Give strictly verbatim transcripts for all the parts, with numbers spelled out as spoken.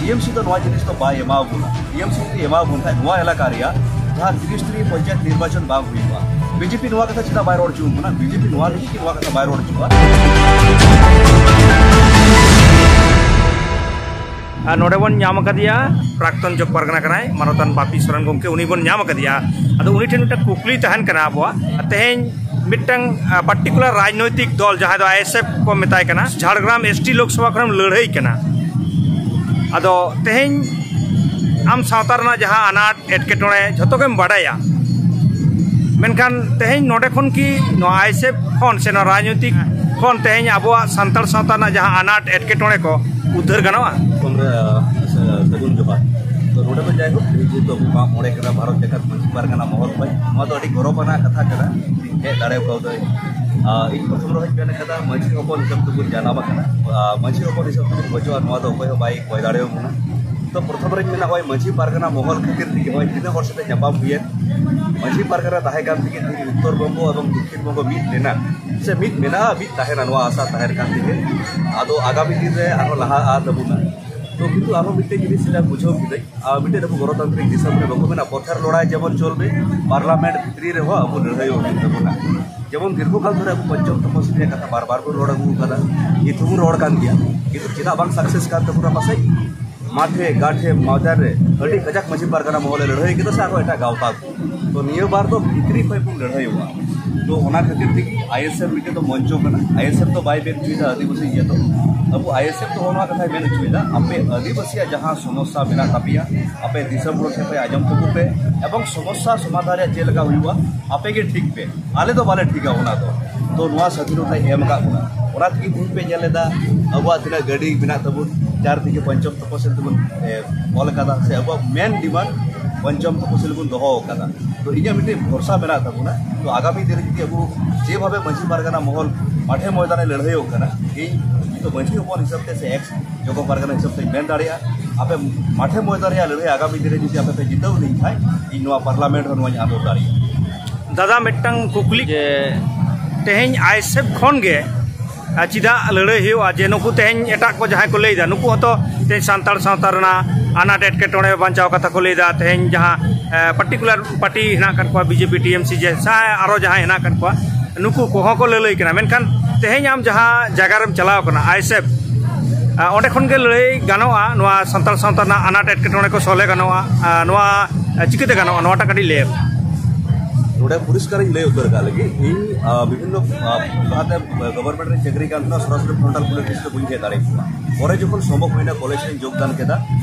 T M ᱥᱤ ᱫᱚ ᱱᱚᱣᱟ ᱡᱤᱱᱤᱥ ᱫᱚ ᱵᱟᱭ ᱮᱢᱟᱣ ᱵᱚᱱᱟ᱾ ᱴᱤ ᱮᱢ ᱥᱤ ᱡᱩᱫᱤ ᱮᱢᱟᱣ ᱵᱚᱱ ᱠᱷᱟᱱ, ᱱᱚᱣᱟ ᱮᱞᱟᱠᱟ ᱨᱮᱭᱟᱜ ᱡᱟᱦᱟᱸ ᱛᱤᱨᱤᱥ ᱛᱟᱹᱨᱤᱠᱷ ᱯᱚᱧᱪᱟᱭᱮᱛ ᱱᱤᱨᱵᱟᱪᱚᱱ ᱵᱟᱝ ᱦᱩᱭᱩᱜᱼᱟ᱾ ᱵᱤ ᱡᱮ ᱯᱤ ᱱᱚᱣᱟ ᱠᱟᱛᱷᱟ ᱪᱮᱫᱟᱜ ᱵᱟᱭ ᱨᱚᱲ ᱦᱚᱪᱚ ᱵᱚᱱᱟ? ᱵᱤ ᱡᱮ ᱯᱤ ᱱᱚᱣᱟ ᱞᱟᱹᱜᱤᱫ ᱜᱮ ᱱᱚᱣᱟ ᱠᱟᱛᱷᱟ ᱵᱟᱭ ᱨᱚᱲ ᱦᱚᱪᱚᱣᱟ᱾ ᱟᱨ ᱱᱚᱰᱮ ᱵᱚᱱ ᱧᱟᱢ ᱟᱠᱟᱫᱮᱭᱟ, ᱯᱨᱟᱠᱛᱚᱱ ᱡᱚᱜᱽ ᱯᱟᱨᱜᱟᱱᱟ ᱠᱟᱱᱟᱭ, ᱢᱟᱱᱚᱛᱟᱱ ᱵᱟᱯᱤ ᱥᱚᱨᱮᱱ ᱜᱚᱢᱠᱮ, ᱩᱱᱤ ᱵᱚᱱ ᱧᱟᱢ ᱟᱠᱟᱫᱮᱭᱟ᱾ ᱟᱫᱚ ᱩᱱᱤ ᱴᱷᱮᱱ ᱢᱤᱫᱴᱟᱝ ᱠᱩᱠᱞᱤ ᱛᱟᱦᱮᱱ ᱠᱟᱱᱟ ᱟᱵᱚᱣᱟᱜ, ᱛᱮᱦᱮᱧ ᱢᱤᱫᱴᱟᱝ, ᱟ, particular ᱨᱟᱡᱽᱱᱳᱭᱛᱤᱠ ᱫᱚᱞ, ᱡᱟᱦᱟᱸᱭ ᱫᱚ ᱟᱭ ᱮᱥ ᱮᱯᱷ ᱠᱚ ᱢᱮᱛᱟᱭ ᱠᱟᱱᱟ, ᱡᱷᱟᱲᱜᱨᱟᱢ ᱮᱥ ᱴᱤ ᱞᱳᱠᱥᱚᱵᱷᱟ ᱠᱷᱚᱱᱮᱢ ᱞᱟᱹᱲᱦᱟᱹᱭ ᱠᱟᱱᱟ᱾ ᱟᱫᱚ ᱛᱮᱦᱮᱧ ᱟᱢ ᱥᱟᱶᱛᱟ ᱨᱮᱱᱟᱜ ᱡᱟᱦᱟᱸ ᱟᱱᱟᱴ ᱮᱴᱠᱮᱴᱚᱬᱮ ᱡᱷᱚᱛᱚ ᱜᱮᱢ ᱵᱟᱰᱟᱭᱟ, ᱢᱮᱱᱠᱷᱟᱱ ᱛᱮᱦᱮᱧ ᱱᱚᱰᱮ ᱠᱷᱚᱱ ᱠᱤ ᱱᱚᱣᱟ ᱟᱭ ᱮᱥ ᱮᱯᱷ ᱠᱷᱚᱱ ᱥᱮ ᱱᱚᱣᱟ ᱨᱟᱡᱽᱱᱳᱭᱛᱤᱠ ᱠᱷᱚᱱ ᱛᱮᱦᱮᱧ ᱟᱵᱚᱣᱟᱜ ᱥᱟᱱᱛᱟᱲ ᱥᱟᱶᱛᱟ ᱨᱮᱱᱟᱜ ᱡᱟᱦᱟᱸ ᱟᱱᱟᱴ ᱮᱴᱠᱮᱴᱚᱬᱮ ᱠᱚ ᱩᱫᱷᱟᱹᱨ ᱜᱟᱱᱚᱜᱼᱟ? ᱠᱚᱢᱨᱮ, ᱥᱟ-, ᱥᱟᱹᱜᱩᱱ ᱡᱚᱦᱟᱨ᱾ ᱛᱚ, ᱱᱚᱰᱮ ᱫᱚ ᱡᱟᱭᱦᱳᱠ, ᱛᱮᱦᱮᱧ ᱡᱮᱦᱮᱛᱩ ᱟᱵᱚ ᱢᱟᱜ ᱢᱚᱬᱮ ᱠᱟᱱᱟ, ᱵᱷᱟᱨᱚᱛ ᱡᱟᱠᱟᱛ ᱢᱟᱹᱡᱷᱤ ᱯᱟᱨᱜᱟᱱᱟ ᱢᱚᱦᱚᱞ ᱠᱷᱚᱱ ᱱᱚᱣᱟ ᱫᱚ ᱟᱹᱰᱤ ᱜᱚᱨᱚᱵᱽ ᱟᱱᱟᱜ ᱠᱟᱛᱷᱟ ᱠᱟᱱᱟ᱾ ᱦᱮᱡ ᱫᱟᱲᱮ ᱠᱟᱣᱫᱟᱹᱧ᱾ ᱟᱨ ᱤᱧ ᱯᱨᱚᱛᱷᱚᱢ ᱨᱮᱦᱚᱸᱧ ᱢᱮᱱ ᱠᱟᱫᱟ, ᱢᱟᱹᱡᱷᱤ ᱦᱚᱯᱚᱱ ᱦᱤᱥᱟᱹᱵ ᱛᱮᱵᱚᱱ ᱡᱟᱱᱟᱢ ᱟᱠᱟᱱᱟ᱾ ᱟᱨ ᱢᱟᱹᱡᱷᱤ ᱦᱚᱯᱚᱱ ᱦᱤᱥᱟᱹᱵ ᱛᱮᱵᱚᱱ ᱜᱚᱡᱚᱜᱼᱟ, ᱱᱚᱣᱟ ᱫᱚ ᱚᱠᱚᱭ ᱦᱚᱸ ᱵᱟᱭ ᱠᱚᱭ ᱫᱟᱲᱮᱭᱟᱵᱚᱱᱟ᱾ ᱛᱚ, ᱯᱨᱚᱛᱷᱚᱢ ᱨᱮᱧ ᱢᱮᱱᱟ, ᱱᱚᱜᱼᱚᱭ ᱢᱟᱹᱡᱷᱤ ᱯᱟᱨᱜᱟᱱᱟ ᱢᱚᱦᱚᱞ ᱠᱷᱟᱹᱛᱤᱨ ᱛᱮᱜᱮ ᱱᱚᱜᱼᱚᱭ ᱛᱤᱱᱟᱹᱜ ᱦᱚᱲ ᱥᱟᱛᱮ ᱧᱟᱯᱟᱢ ᱦᱩᱭᱮᱱ᱾ ᱢᱟᱹᱡᱷᱤ ᱯᱟᱨᱜᱟᱱᱟ ᱛᱟᱦᱮᱸ ᱠᱟᱱ ᱛᱮᱜᱮ ᱛᱮᱦᱮᱧ ᱩᱛᱛᱚᱨ ᱵᱚᱝᱜᱚ ᱮᱵᱚᱝ ᱫᱚᱠᱠᱷᱤᱱ ᱵᱚᱝᱜᱚ ᱢᱤᱫ ᱞᱮᱱᱟ, ᱥᱮ ᱢᱤᱫ ᱢᱮᱱᱟᱜᱼᱟ, ᱢᱤᱫ ᱛᱟᱦᱮᱱᱟ, ᱱᱚᱣᱟ ᱟᱥᱟ ᱛᱟᱦᱮᱱ ᱠᱟᱱ ᱛᱮᱜᱮ᱾ ᱟᱫᱚ ᱟᱜᱟᱢᱤ ᱫᱤᱱ ᱨᱮ ᱟᱨᱦᱚᱸ ᱞᱟᱦᱟᱜᱼᱟ ᱛᱟᱵᱚᱱᱟ᱾ ᱛᱚ, ᱠᱤᱱᱛᱩ ᱟᱨᱦᱚᱸ ᱢᱤᱫᱴᱮᱡ ᱡᱤᱱᱤᱥ ᱥᱮᱫᱟᱜ ᱵᱩᱡᱷᱟᱹᱣ ᱠᱤᱫᱟᱹᱧ, ᱟᱨ ᱢᱤᱫᱴᱮᱡ ᱟᱵᱚ ᱜᱚᱱᱚᱛᱟᱱᱛᱨᱤᱠ ᱫᱤᱥᱚᱢ ᱨᱮ ᱵᱟᱠᱚ ᱢᱮᱱᱟ, "ᱯᱚᱛᱷᱮᱨ ᱞᱚᱲᱟᱭ ᱡᱮᱢᱚᱱ ᱪᱚᱞᱵᱮ, ᱯᱟᱨᱞᱟᱢᱮᱱᱴ ᱵᱷᱤᱛᱨᱤ ᱨᱮᱦᱚᱸ ᱟᱵᱚ ᱞᱟᱹᱲᱦᱟᱹᱭᱚᱜ ᱦᱩᱭᱩᱜ ᱛᱟᱵᱚᱱᱟ᱾" ᱡᱮᱢᱚᱱ ᱫᱤᱨᱜᱷᱚ ᱠᱟᱞ ᱫᱷᱚᱨᱮ ᱟᱵᱚ ᱯᱚᱧᱪᱚᱢ ᱛᱚᱯᱚᱥᱤᱞ ᱨᱮᱭᱟᱜ ᱠᱟᱛᱷᱟ ᱵᱟᱨ ᱵᱟᱨ ᱵᱚᱱ ᱨᱚᱲ ᱟᱹᱜᱩ ᱟᱠᱟᱫᱟ, ᱱᱤᱛ ᱦᱚᱸᱵᱚᱱ ᱨᱚᱲ ᱠᱟᱱ ᱜᱮᱭᱟ, ᱠᱤᱱᱛᱩ ᱪᱮᱫᱟᱜ ᱵᱟᱝ ᱥᱟᱠᱥᱮᱥ ᱠᱟᱱ ᱛᱟᱵᱚᱱᱟ? ᱯᱟᱥᱮᱡ ᱢᱟᱴᱷᱮ ᱜᱟᱴᱷᱮ ᱢᱟᱡᱟᱨ ᱨᱮ ᱟᱹᱰᱤ ᱠᱟᱡᱟᱠ ᱢᱟᱹᱡᱷᱤ ᱯᱟᱨᱜᱟᱱᱟ ᱢᱚᱦᱚᱞᱮ ᱞᱟᱹᱲᱦᱟᱹᱭ ᱠᱮᱫᱟ ᱥᱮ ᱟᱨᱦᱚᱸ ᱮᱴᱟᱜ ᱜᱟᱶᱛᱟ ᱠᱚ᱾ ᱛᱚ, ᱱᱤᱭᱟᱹ ᱵᱟᱨ ᱫᱚ ᱵᱷᱤᱛᱨᱤ ᱠᱷᱚᱱ ᱵᱚᱱ ᱞᱟᱹᱲᱦᱟᱹᱭᱚᱜᱼᱟ᱾ ᱛᱚ, ᱚᱱᱟ ᱠᱷᱟᱹᱛᱤᱨ ᱛᱮᱜᱮ ᱟᱭ ᱮᱥ ᱮᱯᱷ ᱢᱤᱫᱴᱮᱡ ᱫᱚ ᱢᱚᱧᱪᱚ ᱠᱟᱱᱟ᱾ ᱟᱭ ᱮᱥ ᱮᱯᱷ ᱫᱚ ᱵᱟᱭ ᱢᱮᱱ ᱦᱚᱪᱚᱭᱮᱫᱟ ᱟᱹᱫᱤᱵᱟᱹᱥᱤ ᱤᱭᱟᱹ ᱫᱚ᱾ ᱟᱵᱚ ᱟᱭ ᱮᱥ ᱮᱯᱷ ᱫᱚ ᱱᱚᱣᱟ ᱠᱟᱛᱷᱟᱭ ᱢᱮᱱ ᱦᱚᱪᱚᱭᱮᱫᱟ, ᱟᱯᱮ ᱟᱹᱫᱤᱵᱟᱹᱥᱤᱭᱟᱜ ᱡᱟᱦᱟᱸ ᱥᱚᱢᱚᱥᱥᱟ ᱢᱮᱱᱟᱜ ᱛᱟᱯᱮᱭᱟ, ᱟᱯᱮ ᱫᱤᱥᱚᱢ ᱦᱚᱲ ᱴᱷᱮᱱ ᱯᱮ ᱟᱸᱡᱚᱢ ᱛᱟᱠᱚ ᱯᱮ, ᱮᱵᱚᱝ ᱥᱚᱢᱚᱥᱥᱟ ᱥᱚᱢᱟᱫᱷᱟᱱ ᱨᱮᱭᱟᱜ ᱪᱮᱫ ᱞᱮᱠᱟ ᱦᱩᱭᱩᱜᱼᱟ, ᱟᱯᱮ ᱜᱮ ᱴᱷᱤᱠ ᱯᱮ, ᱟᱞᱮ ᱫᱚ ᱵᱟᱞᱮ ᱴᱷᱤᱠᱟ ᱚᱱᱟ ᱫᱚ᱾ ᱛᱚ, ᱱᱚᱣᱟ ᱥᱟᱹᱫᱷᱤᱱᱚᱛᱟᱭ ᱮᱢ ᱟᱠᱟᱫ ᱵᱚᱱᱟ, ᱚᱱᱟ ᱛᱮᱜᱮ ᱛᱮᱦᱮᱧ ᱯᱮ ᱧᱮᱞ ᱮᱫᱟ ᱟᱵᱚᱣᱟᱜ ᱛᱤᱱᱟᱹᱜ ᱜᱟᱹᱰᱤ ᱢᱮᱱᱟᱜ ᱛᱟᱵᱚᱱ, ᱪᱟᱨ ᱫᱤᱠᱮ ᱯᱚᱧᱪᱚᱢ ᱛᱚᱯᱚᱥᱤᱞ ᱛᱮᱵᱚᱱ, ᱮ, ᱚᱞ ᱟᱠᱟᱫᱟ, ᱥᱮ ᱟᱵᱚᱣᱟᱜ ᱢᱮᱱ ᱰᱤᱢᱟᱱᱰ ᱯᱚᱧᱪᱚᱢ ᱛᱚᱯᱚᱥᱤᱞ ᱵᱚᱱ ᱫᱚᱦᱚ ᱟᱠᱟᱫᱟ᱾ ᱛᱚ, ᱤᱧᱟᱹᱜ ᱢᱤᱫᱴᱮᱱ ᱵᱷᱚᱨᱥᱟ ᱢᱮᱱᱟᱜ ᱛᱟᱵᱚᱱᱟ᱾ ᱛᱚ, ᱟᱜᱟᱢᱤ ᱫᱤᱱ ᱨᱮ ᱡᱩᱫᱤ ᱟᱵᱚ ᱡᱮᱵᱷᱟᱵᱮ ᱢᱟᱹᱡᱷᱤ ᱯᱟᱨᱜᱟᱱᱟ ᱢᱚᱦᱚᱞ ᱢᱟᱴᱷᱮ ᱢᱚᱭᱫᱟᱱᱮ ᱞᱟᱹᱲᱦᱟᱹᱭᱚᱜ ᱠᱟᱱᱟ, ᱤᱧ ᱱᱤᱛᱚᱜ ᱢᱟᱹᱡᱷᱤ ᱦᱚᱯᱚᱱ ᱦᱤᱥᱟᱹᱵ ᱛᱮ ᱥᱮ ᱮᱠᱥ ᱡᱚᱜᱚ ᱯᱟᱨᱜᱟᱱᱟ ᱦᱤᱥᱟᱹᱵ ᱛᱮᱧ ᱢᱮᱱ ᱫᱟᱲᱮᱭᱟᱜᱼᱟ, ᱟᱯᱮ ᱢᱟᱴᱷᱮ ᱢᱚᱭᱫᱟᱱ ᱨᱮᱭᱟᱜ ᱞᱟᱹᱲᱦᱟᱹᱭ ᱟᱜᱟᱢᱤ ᱫᱤᱱ ᱨᱮ ᱡᱩᱫᱤ ᱟᱯᱮ ᱯᱮ ᱡᱤᱛᱟᱹᱣ ᱞᱤᱧ ᱠᱷᱟᱱ, ᱤᱧ ᱱᱚᱣᱟ ᱯᱟᱨᱞᱟᱢᱮᱱᱴ ᱨᱮ ᱱᱚᱣᱟᱧ ᱟᱸᱫᱳᱲ ᱫᱟᱲᱮᱭᱟᱜᱼᱟ᱾ ᱫᱟᱫᱟ, ᱢᱤᱫᱴᱟᱝ ᱠᱩᱠᱞᱤ ᱡᱮ ᱛᱮᱦᱮᱧ ᱟᱭ ᱮᱥ ᱮᱯᱷ ᱠᱷᱚᱱ ᱜᱮ, ᱟᱨ ᱪᱮᱫᱟᱜ ᱞᱟᱹᱲᱦᱟᱹᱭ ᱦᱩᱭᱩᱜᱼᱟ? ᱡᱮ ᱱᱩᱠᱩ ᱛᱮᱦᱮᱧ ᱮᱴᱟᱜ ᱠᱚ ᱡᱟᱦᱟᱸᱭ ᱠᱚ ᱞᱟᱹᱭᱫᱟ, ᱱᱩᱠᱩ ᱦᱚᱸᱛᱚ ᱛᱮᱦᱮᱧ ᱥᱟᱱᱛᱟᱲ ᱥᱟᱶᱛᱟ ᱨᱮᱱᱟᱜ ᱟᱱᱟᱴ ᱮᱴᱠᱮᱴᱚᱬᱮ ᱵᱟᱧᱪᱟᱣ ᱠᱟᱛᱷᱟ ᱠᱚ ᱞᱟᱹᱭᱫᱟ᱾ ᱛᱮᱦᱮᱧ ᱡᱟᱦᱟᱸ ᱯᱟᱨᱴᱤᱠᱩᱞᱟᱨ ᱯᱟᱨᱴᱤ ᱦᱮᱱᱟᱜ ᱟᱠᱟᱫ ᱠᱚᱣᱟ, ᱵᱤᱡᱮᱯᱤ, ᱴᱤᱮᱢᱥᱤ, ᱡᱮ ᱥᱟ- ᱟᱨᱚ ᱡᱟᱦᱟᱸᱭ ᱦᱮᱱᱟᱜ ᱟᱠᱟᱫ ᱠᱚᱣᱟ, ᱱᱩᱠᱩ ᱠᱚᱦᱚᱸ ᱠᱚ ᱞᱟᱹᱞᱟᱹᱭ ᱠᱟᱱᱟ᱾ ᱢᱮᱱᱠᱷᱟᱱ ᱛᱮᱦᱮᱧ ᱟᱢ ᱡᱟᱦᱟᱸ ᱡᱟᱭᱜᱟ ᱨᱮᱢ ᱪᱟᱞᱟᱣ ᱠᱟᱱᱟ, ᱟᱭᱮᱥᱮᱯᱷ, ᱚᱸᱰᱮ ᱠᱷᱚᱱ ᱜᱮ ᱞᱟᱹᱭ ᱜᱟᱱᱚᱜᱼᱟ ᱱᱚᱣᱟ ᱥᱟᱱᱛᱟᱲ ᱥᱟᱶᱛᱟ ᱨᱮᱱᱟᱜ ᱟᱱᱟᱴ ᱮᱴᱠᱮᱴᱚᱬᱮ ᱠᱚ ᱥᱚᱞᱦᱮ ᱜᱟᱱᱚᱜᱼᱟ᱾ ᱱᱚᱣᱟ ᱪᱤᱠᱟᱹᱛᱮ ᱜᱟᱱᱚᱜᱼᱟ, ᱱᱚᱣᱟᱴᱟᱜ ᱠᱟᱹᱴᱤᱡ ᱞᱟᱹᱭ ᱟᱢ᱾ ᱱᱚᱰᱮ ᱯᱚᱨᱤᱥᱠᱟᱨᱤᱧ ᱞᱟᱹᱭ ᱩᱛᱟᱹᱨ ᱠᱟᱜ ᱞᱟᱹᱜᱤᱫ, ᱤᱧ ᱟᱸ, ᱵᱤᱵᱷᱤᱱᱱᱚ ᱟᱸ, ᱞᱟᱦᱟᱛᱮ ᱜᱚᱵᱷᱚᱨᱱᱢᱮᱱᱴ ᱨᱮ ᱪᱟᱹᱠᱨᱤ ᱠᱟᱱ ᱛᱟᱦᱮᱱᱟ, ᱥᱚᱨᱟᱥᱚᱨᱤ ᱯᱷᱨᱚᱱᱴᱟᱞ ᱯᱩᱞᱤᱥ ᱨᱮ ᱵᱟᱹᱧ ᱦᱮᱡ ᱫᱟᱲᱮ ᱠᱚᱣᱟ᱾ ᱯᱚᱨᱮ ᱡᱚᱠᱷᱚᱱ ᱥᱚᱢᱵᱷᱚᱵ ᱦᱩᱭᱱᱟ, ᱠᱚᱞᱮᱡᱽ ᱨᱮᱧ ᱡᱳᱜᱽᱫᱟᱱ ᱠᱮᱫᱟ᱾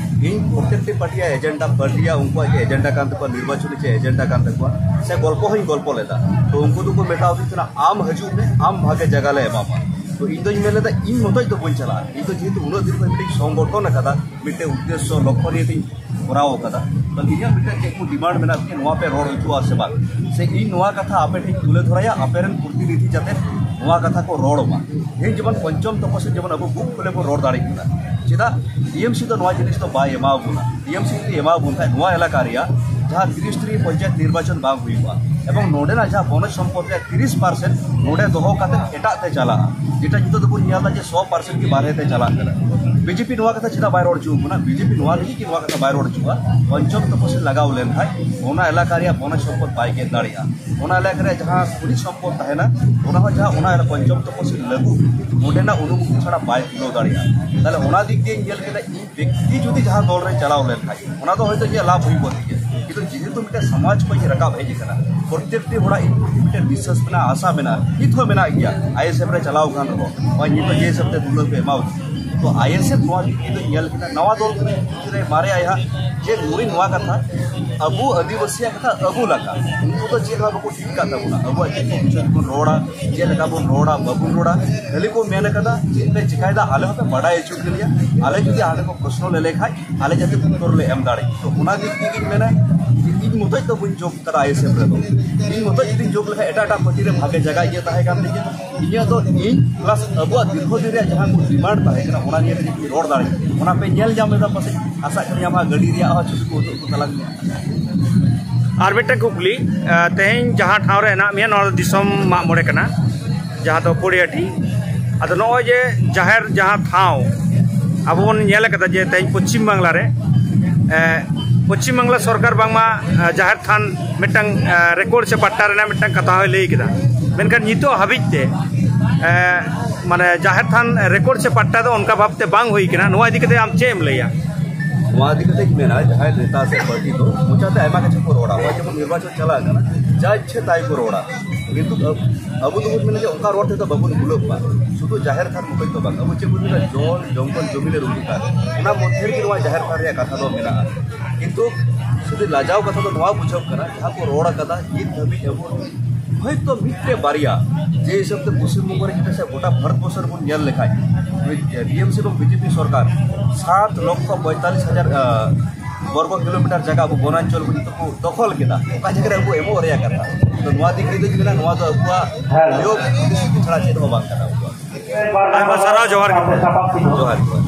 ᱤᱧ ᱯᱨᱚᱛᱮᱠᱴᱤ ᱯᱟᱨᱴᱤᱭᱟᱜ ᱮᱡᱮᱱᱰᱟ, ᱯᱟᱨᱴᱤᱭᱟᱜ ᱩᱱᱠᱩᱣᱟᱜ ᱜᱮ ᱮᱡᱮᱱᱰᱟ ᱠᱟᱱ ᱛᱟᱠᱚᱣᱟ, ᱱᱤᱨᱵᱟᱪᱚᱱᱤ ᱪᱮᱫ ᱮᱡᱮᱱᱰᱟ ᱠᱟᱱ ᱛᱟᱠᱚᱣᱟ, ᱥᱮ ᱜᱚᱞᱯᱚ ᱦᱚᱸᱧ ᱜᱚᱞᱯᱚ ᱞᱮᱫᱟ᱾ ᱛᱚ ᱩᱱᱠᱩ ᱫᱚᱠᱚ ᱢᱮᱛᱟᱣ ᱫᱤᱧ ᱛᱟᱦᱮᱱᱟ, "ᱟᱢ ᱦᱤᱡᱩᱜ ᱢᱮ, ᱟᱢ ᱵᱷᱟᱜᱮ ᱡᱟᱭᱜᱟ ᱞᱮ ᱮᱢᱟᱢᱟ᱾" ᱛᱚ ᱤᱧ ᱫᱚᱧ ᱢᱮᱱ ᱞᱮᱫᱟ, ᱤᱧ ᱢᱚᱛᱚᱡ ᱫᱚ ᱵᱟᱹᱧ ᱪᱟᱞᱟᱜᱼᱟ᱾ ᱤᱧ ᱫᱚ ᱡᱮᱦᱮᱛᱩ ᱩᱱᱟᱹᱜ ᱫᱤᱱ ᱠᱷᱚᱱ ᱢᱤᱫᱴᱤᱡ ᱥᱚᱝᱜᱚᱴᱷᱚᱱ ᱟᱠᱟᱫᱟ, ᱢᱤᱫᱴᱮᱡ ᱩᱫᱽᱫᱮᱥᱥᱚ ᱞᱚᱠᱠᱷᱚ ᱱᱤᱭᱮ ᱛᱤᱧ ᱠᱚᱨᱟᱣ ᱟᱠᱟᱫᱟ᱾ ᱛᱚ ᱤᱧᱟᱹᱜ ᱢᱤᱫᱴᱮᱱ ᱪᱮᱫ ᱠᱚ ᱰᱤᱢᱟᱱᱰ ᱢᱮᱱᱟᱜ ᱛᱤᱧᱟᱹ, ᱱᱚᱣᱟ ᱯᱮ ᱨᱚᱲ ᱦᱚᱪᱚᱜᱼᱟ ᱥᱮ ᱵᱟᱝ, ᱥᱮ ᱤᱧ ᱱᱚᱣᱟ ᱠᱟᱛᱷᱟ ᱟᱯᱮ ᱴᱷᱮᱱ ᱛᱩᱞᱟᱹ ᱫᱷᱚᱨᱟᱭᱟ, ᱟᱯᱮ ᱨᱮᱱ ᱯᱨᱚᱛᱤᱱᱤᱫᱷᱤ ᱡᱟᱛᱮ ᱱᱚᱣᱟ ᱠᱟᱛᱷᱟ ᱠᱚ ᱨᱚᱲ ᱢᱟ᱾ ᱛᱮᱦᱮᱧ ᱡᱮᱢᱚᱱ ᱯᱚᱧᱪᱚᱢ ᱛᱚᱯᱚᱥᱤᱞ ᱡᱮᱢᱚᱱ ᱟᱵᱚ ᱵᱩᱠ ᱠᱷᱩᱞᱮ ᱵᱚᱱ ᱨᱚᱲ ᱫᱟᱲᱮᱭᱟᱜ ᱠᱟᱱᱟ, ᱪᱮᱫᱟᱜ ᱴᱤᱮᱢᱥᱤ ᱫᱚ ᱱᱚᱣᱟ ᱡᱤᱱᱤᱥ ᱫᱚ ᱵᱟᱭ ᱮᱢᱟ ᱵᱚᱱᱟ? ᱴᱤᱮᱢᱥᱤ ᱡᱩᱫᱤ ᱮᱢᱟ ᱵᱚᱱ ᱠᱷᱟᱱ ᱱᱚᱣᱟ ᱮᱞᱟᱠᱟ ᱨᱮᱭᱟᱜ ᱡᱟᱦᱟᱸ ᱛᱤᱨᱤᱥ ᱛᱟᱹᱨᱤᱠᱷ ᱯᱚᱧᱪᱟᱭᱮᱛ ᱱᱤᱨᱵᱟᱪᱚᱱ ᱵᱟᱝ ᱦᱩᱭᱩᱜᱼᱟ, ᱮᱵᱚᱝ ᱱᱚᱰᱮᱱᱟᱜ ᱡᱟᱦᱟᱸ ᱵᱚᱱᱚᱡᱽ ᱥᱚᱢᱯᱚᱫ ᱨᱮᱭᱟᱜ ᱛᱤᱨᱤᱥ ᱯᱟᱨᱥᱮᱱᱴ ᱱᱚᱰᱮ ᱫᱚᱦᱚ ᱠᱟᱛᱮ ᱮᱴᱟᱜ ᱛᱮ ᱪᱟᱞᱟᱜᱼᱟ, ᱡᱮᱴᱟ ᱱᱤᱛᱚᱜ ᱫᱚᱵᱚᱱ ᱧᱮᱞ ᱮᱫᱟ ᱡᱮ ᱥᱚ ᱯᱟᱨᱥᱮᱱᱴ ᱜᱮ ᱵᱟᱨᱦᱮ ᱛᱮ ᱪᱟᱞᱟᱜ ᱠᱟᱱᱟ᱾ ᱵᱤᱡᱮᱯᱤ ᱱᱚᱣᱟ ᱠᱟᱛᱷᱟ ᱪᱮᱫᱟᱜ ᱵᱟᱭ ᱨᱚᱲ ᱦᱚᱪᱚ ᱵᱚᱱᱟ? ᱵᱤᱡᱮᱯᱤ ᱱᱚᱣᱟ ᱞᱟᱹᱜᱤᱫ ᱜᱮ ᱱᱚᱣᱟ ᱠᱟᱛᱷᱟ ᱵᱟᱭ ᱨᱚᱲ ᱦᱚᱪᱚᱣᱟ, ᱯᱚᱧᱪᱚᱢ ᱛᱚᱯᱚᱥᱤᱞ ᱞᱟᱜᱟᱣ ᱞᱮᱱᱠᱷᱟᱱ ᱚᱱᱟ ᱮᱞᱟᱠᱟ ᱨᱮᱭᱟᱜ ᱵᱚᱱᱚᱡᱽ ᱥᱚᱢᱯᱚᱫ ᱵᱟᱭ ᱜᱮᱫ ᱫᱟᱲᱮᱭᱟᱜᱼᱟ᱾ ᱚᱱᱟ ᱮᱞᱟᱠᱟ ᱨᱮ ᱡᱟᱦᱟᱸ ᱠᱷᱚᱱᱤᱡᱽ ᱥᱚᱢᱯᱚᱫ ᱛᱟᱦᱮᱱᱟ, ᱚᱱᱟ ᱦᱚᱸ ᱡᱟᱦᱟᱸ ᱚᱱᱟ ᱯᱚᱧᱪᱚᱢ ᱛᱚᱯᱚᱥᱤᱞ ᱞᱟᱹᱜᱩ, ᱚᱸᱰᱮᱱᱟᱜ ᱚᱱᱩᱢᱚᱛᱤ ᱪᱷᱟᱲᱟ ᱵᱟᱭ ᱠᱩᱞᱟᱹᱣ ᱫᱟᱲᱮᱭᱟᱜᱼᱟ᱾ ᱛᱟᱦᱞᱮ ᱚᱱᱟ ᱫᱤᱠ ᱫᱤᱭᱮ ᱧᱮᱞ ᱠᱮᱫᱟ, ᱤᱧ ᱵᱮᱠᱛᱤ ᱡᱩᱫᱤ ᱡᱟᱦᱟᱸ ᱫᱚᱞ ᱨᱮ ᱪᱟᱞᱟᱣ ᱞᱮᱱᱠᱷᱟᱱ, ᱚᱱᱟ ᱫᱚ ᱦᱚᱭᱛᱳ ᱤᱧᱟᱹᱜ ᱞᱟᱵᱷ ᱦᱩᱭ ᱠᱚᱜ ᱛᱤᱧᱟ, ᱠᱤᱱᱛᱩ ᱡᱮᱦᱮᱛᱩ ᱢᱤᱫᱴᱮᱱ ᱥᱚᱢᱟᱡᱽ ᱠᱷᱚᱱ ᱤᱧ ᱨᱟᱠᱟᱵ ᱦᱮᱡ ᱟᱠᱟᱱᱟ, ᱯᱨᱚᱛᱮᱠᱴᱤ ᱦᱚᱲᱟᱜ ᱤᱧ ᱯᱨᱚᱛᱤ ᱢᱤᱫᱴᱮᱱ ᱵᱤᱥᱥᱟᱥ ᱢᱮᱱᱟᱜᱼᱟ, ᱟᱥᱟ ᱢᱮᱱᱟᱜᱼᱟ, ᱱᱤᱛ ᱦᱚᱸ ᱢᱮᱱᱟᱜ ᱜᱮᱭᱟ᱾ ᱟᱭᱮᱥᱮᱯᱷ ᱨᱮ ᱪᱟᱞᱟᱣ ᱟᱠᱟᱱ ᱨᱮᱦᱚᱸ, ᱱᱚᱜᱼᱚᱭ ᱱᱤᱛᱚᱜ ᱡᱮ ᱦᱤᱥᱟᱹᱵ ᱛᱮ ᱫᱩᱞᱟᱹᱲ ᱠᱚ ᱮᱢᱟᱣ ᱫᱤᱧᱟ, ᱛᱚ ᱟᱭᱮᱥᱮᱯᱷ ᱱᱚᱣᱟ ᱫᱤᱠ ᱫᱤᱭᱮ ᱫᱚᱧ ᱧᱮᱞ ᱠᱮᱫᱟ, ᱱᱟᱣᱟ ᱫᱚᱞ ᱠᱟᱱᱟᱭ, ᱨᱮ ᱢᱟᱨᱮ ᱟᱭ ᱦᱟᱸᱜ, ᱡᱮ ᱱᱩᱭ ᱱᱚᱣᱟ ᱠᱟᱛᱷᱟ ᱟᱵᱚ ᱟᱹᱫᱤᱵᱟᱹᱥᱤᱭᱟᱜ ᱠᱟᱛᱷᱟ ᱟᱹᱜᱩ ᱞᱟᱜᱟᱜ, ᱩᱱᱠᱩ ᱫᱚ ᱪᱮᱫ ᱦᱚᱸ ᱵᱟᱠᱚ ᱴᱷᱤᱠ ᱠᱟᱜ ᱛᱟᱵᱚᱱᱟ᱾ ᱟᱵᱚᱣᱟᱜ ᱪᱮᱫ ᱠᱚ ᱵᱤᱥᱚᱭ ᱛᱮᱵᱚᱱ ᱨᱚᱲᱟ, ᱪᱮᱫ ᱞᱮᱠᱟ ᱵᱚᱱ ᱨᱚᱲᱟ, ᱵᱟᱵᱚᱱ ᱨᱚᱲᱟ, ᱠᱷᱟᱹᱞᱤ ᱠᱚ ᱢᱮᱱ ᱠᱟᱫᱟ, "ᱪᱮᱫ ᱯᱮ ᱪᱤᱠᱟᱭᱮᱫᱟ, ᱟᱞᱮ ᱦᱚᱸᱯᱮ ᱵᱟᱰᱟᱭ ᱦᱚᱪᱚ ᱠᱮᱞᱮᱭᱟ, ᱟᱞᱮ ᱡᱩᱫᱤ ᱟᱞᱮ ᱠᱚ ᱯᱨᱚᱥᱱᱚ ᱞᱮ ᱞᱮᱠᱷᱟᱡ, ᱟᱞᱮ ᱡᱟᱛᱮ ᱩᱛᱛᱚᱨ ᱞᱮ ᱮᱢ ᱫᱟᱲᱮᱜ᱾" ᱛᱚ ᱚᱱᱟ ᱫᱤᱠ ᱫᱤᱭᱮ ᱤᱧ ᱢᱮᱱᱟ ᱡᱮ ᱤᱧ ᱢᱚᱛᱚᱡ ᱫᱚ ᱵᱟᱹᱧ ᱡᱳᱜᱽ ᱠᱟᱫᱟ ᱟᱭᱮᱥᱮᱯᱷ ᱨᱮᱫᱚ᱾ ᱤᱧ ᱢᱚᱛᱚᱡ ᱡᱩᱫᱤᱧ ᱡᱳᱜᱽ ᱞᱮᱠᱷᱟᱡ, ᱮᱴᱟᱜ ᱮᱴᱟᱜ ᱯᱟᱨᱴᱤ ᱨᱮ ᱵᱷᱟᱜᱮ ᱡᱟᱭᱜᱟ ᱤᱧᱟᱹᱜ ᱛᱟᱦᱮᱸ ᱠᱟᱱ ᱛᱤᱧᱟ, ᱤᱧᱟᱹᱜ ᱫᱚ ᱤᱧ ᱯᱞᱟᱥ ᱟᱵᱚᱣᱟᱜ ᱫᱤᱨᱜᱷᱚ ᱫᱤᱱ ᱨᱮᱭᱟᱜ ᱡᱟᱦᱟᱸ ᱠᱚ ᱰᱤᱢᱟᱱᱰ ᱛᱟᱦᱮᱸ ᱠᱟᱱᱟ, ᱚᱱᱟ ᱱᱤᱭᱮ ᱛᱮᱜᱮ ᱤᱧ ᱨᱚᱲ ᱫᱟᱲᱮᱭᱟᱜᱼᱟ᱾ ᱚᱱᱟ ᱯᱮ ᱧᱮᱞ ᱧᱟᱢ ᱮᱫᱟ ᱯᱟᱥᱮᱡ, ᱟᱥᱟᱜ ᱠᱟᱹᱱᱟᱹᱧ ᱟᱢᱟᱜ ᱜᱟᱹᱰᱤ ᱨᱮᱭᱟᱜ ᱦᱚᱸ ᱪᱷᱩᱵᱤ ᱠᱚ ᱩᱫᱩᱜ ᱠᱚ ᱛᱟᱞᱟᱝ ᱜᱮᱭᱟ᱾ ᱟᱨ ᱢᱤᱫᱴᱮᱱ ᱠᱩᱠᱞᱤ, ᱟᱸ, ᱛᱮᱦᱮᱧ ᱡᱟᱦᱟᱸ ᱴᱷᱟᱶ ᱨᱮ ᱦᱮᱱᱟᱜ ᱢᱮᱭᱟ, ᱱᱚᱣᱟ ᱫᱚ ᱫᱤᱥᱚᱢ ᱢᱟᱜ ᱢᱚᱬᱮ ᱠᱟᱱᱟ, ᱡᱟᱦᱟᱸ ᱫᱚ ᱯᱚᱲᱤᱦᱟᱹᱴᱤ᱾ ᱟᱫᱚ ᱱᱚᱜᱼᱚᱭ ᱡᱮ ᱡᱟᱦᱮᱨ ᱡᱟᱦᱟᱸ ᱴᱷᱟᱶ, ᱟᱵᱚ ᱵᱚᱱ ᱧᱮᱞ ᱟᱠᱟᱫᱟ ᱡᱮ ᱛᱮᱦᱮᱧ ᱯᱚᱪᱷᱤᱢ ᱵᱟᱝᱞᱟ ᱨᱮ, ᱮ, ᱯᱚᱪᱷᱤᱢ ᱵᱟᱝᱞᱟ ᱥᱚᱨᱠᱟᱨ ᱵᱟᱝᱢᱟ, ᱮ, ᱡᱟᱦᱮᱨ ᱛᱷᱟᱱ ᱢᱤᱫᱴᱟᱝ, ᱮ, ᱨᱮᱠᱚᱨᱰ ᱥᱮ ᱯᱟᱴᱴᱟ ᱨᱮᱱᱟᱜ ᱢᱤᱫᱴᱟᱝ ᱠᱟᱛᱷᱟ ᱦᱚᱸᱭ ᱞᱟᱹᱭ ᱠᱮᱫᱟ᱾ ᱢᱮᱱᱠᱷᱟᱱ ᱱᱤᱛᱚᱜ ᱦᱟᱹᱵᱤᱡ ᱛᱮ, ᱮ, ᱢᱟᱱᱮ ᱡᱟᱦᱮᱨ ᱛᱷᱟᱱ ᱨᱮᱠᱚᱨᱰ ᱥᱮ ᱯᱟᱴᱴᱟ ᱫᱚ ᱚᱱᱠᱟ ᱵᱷᱟᱵᱛᱮ ᱵᱟᱝ ᱦᱩᱭ ᱠᱟᱱᱟ᱾ ᱱᱚᱣᱟ ᱤᱫᱤ ᱠᱟᱛᱮ ᱟᱢ ᱪᱮᱫ ᱮᱢ ᱞᱟᱹᱭᱟ? ᱱᱚᱣᱟ ᱤᱫᱤ ᱠᱟᱛᱮ ᱤᱧ ᱢᱮᱱᱟ, ᱡᱟᱦᱟᱸᱭ ᱱᱮᱛᱟ ᱥᱮ ᱯᱟᱨᱴᱤ ᱫᱚ ᱢᱚᱪᱟᱛᱮ ᱟᱭᱢᱟ ᱠᱤᱪᱷᱩ ᱠᱚ ᱨᱚᱲᱟ, ᱱᱚᱜᱼᱚᱭ ᱡᱮᱢᱚᱱ ᱱᱤᱨᱵᱟᱪᱚᱱ ᱪᱟᱞᱟᱜ ᱠᱟᱱᱟ, ᱡᱟ ᱤᱪᱪᱷᱟᱹ ᱛᱟᱭ ᱠᱚ ᱨᱚᱲᱟ, ᱠᱤᱱᱛᱩ ᱟᱵ-, ᱟᱵᱚ ᱫᱚᱵᱚᱱ ᱢᱮᱱᱟ ᱡᱮ ᱚᱱᱠᱟ ᱨᱚᱲ ᱛᱮᱫᱚ ᱵᱟᱵᱚᱱ ᱵᱷᱩᱞᱟᱹᱜ ᱢᱟ᱾ ᱥᱩᱫᱷᱩ ᱡᱟᱦᱮᱨ ᱛᱷᱟᱱ ᱢᱚᱛᱚᱡ ᱫᱚ ᱵᱟᱝ, ᱟᱵᱚ ᱪᱮᱫ ᱵᱚᱱ ᱢᱮᱱᱟ, ᱡᱚᱞ, ᱡᱚᱝᱜᱚᱞ, ᱡᱚᱢᱤᱱ ᱮ ᱨᱩᱡᱩᱜ ᱠᱟᱱ, ᱚᱱᱟ ᱢᱚᱫᱽᱫᱷᱮ ᱨᱮᱜᱮ ᱱᱚᱣᱟ ᱡᱟᱦᱮᱨ ᱛᱷᱟᱱ ᱨᱮᱭᱟᱜ ᱠᱟᱛᱷᱟ ᱫᱚ ᱢᱮᱱᱟᱜᱼᱟ᱾ ᱠᱤᱱᱛᱩ ᱥᱩᱫᱷᱩ ᱞᱟᱡᱟᱣ ᱠᱟᱛᱷᱟ ᱫᱚ ᱱᱚᱣᱟ ᱵᱩᱡᱷᱟᱹᱜ ᱠᱟᱱᱟ, ᱡᱟᱦᱟᱸ ᱠᱚ ᱨᱚᱲ ᱟᱠᱟᱫᱟ, ᱱᱤᱛ ᱫᱷᱟᱹᱵᱤᱡ ᱟᱵᱚ ᱦᱚᱭᱛᱳ ᱢᱤᱫᱴᱮᱡ ᱵᱟᱨᱭᱟ, ᱡᱮ ᱦᱤᱥᱟᱹᱵ ᱛᱮ ᱯᱚᱥᱪᱤᱢ ᱵᱚᱝᱜᱚ ᱨᱮ ᱪᱮᱫᱟᱜ ᱥᱮ ᱜᱚᱴᱟ ᱵᱷᱟᱨᱚᱛ ᱵᱚᱨᱥᱚ ᱨᱮᱵᱚᱱ ᱧᱮᱞ ᱞᱮᱠᱷᱟᱡ, ᱴᱤ ᱮᱢ ᱥᱤ ᱮᱵᱚᱝ ᱵᱤ ᱡᱮ ᱯᱤ ᱥᱚᱨᱠᱟᱨ ᱥᱟᱛ ᱞᱚᱠᱷᱚ ᱯᱚᱸᱭᱛᱟᱞᱤᱥ ᱦᱟᱡᱟᱨ, ᱟ, ᱵᱚᱨᱜᱚ ᱠᱤᱞᱳᱢᱤᱴᱟᱨ ᱡᱟᱭᱜᱟ ᱟᱵᱚ ᱵᱚᱱᱟᱧᱪᱚᱞ ᱵᱚᱱ ᱡᱚᱛᱚ ᱠᱚ ᱫᱚᱠᱷᱚᱞ ᱠᱮᱫᱟ, ᱚᱠᱟ ᱡᱟᱭᱜᱟ ᱨᱮ ᱟᱵᱚ ᱮᱢᱚᱜ ᱨᱮᱭᱟᱜ ᱠᱟᱛᱷᱟ᱾ ᱛᱚ ᱱᱚᱣᱟ ᱫᱤᱠ ᱨᱮ ᱫᱚᱧ ᱢᱮᱱᱟ, ᱱᱚᱣᱟ ᱫᱚ ᱟᱵᱚᱣᱟᱜ ᱦᱮᱸ᱾ ᱵᱤᱭᱳᱜ ᱯᱨᱚᱛᱤᱥᱨᱩᱛᱤ ᱪᱷᱟᱲᱟ ᱪᱮᱫ ᱦᱚᱸ ᱵᱟᱝ ᱠᱟᱱᱟ ᱟᱵᱚᱣᱟᱜ᱾ ᱟᱭᱢᱟ ᱥᱟᱨᱦᱟᱣ, ᱡᱚᱦᱟᱨ ᱜᱮ᱾ ᱡᱚᱦᱟᱨ ᱜᱮ᱾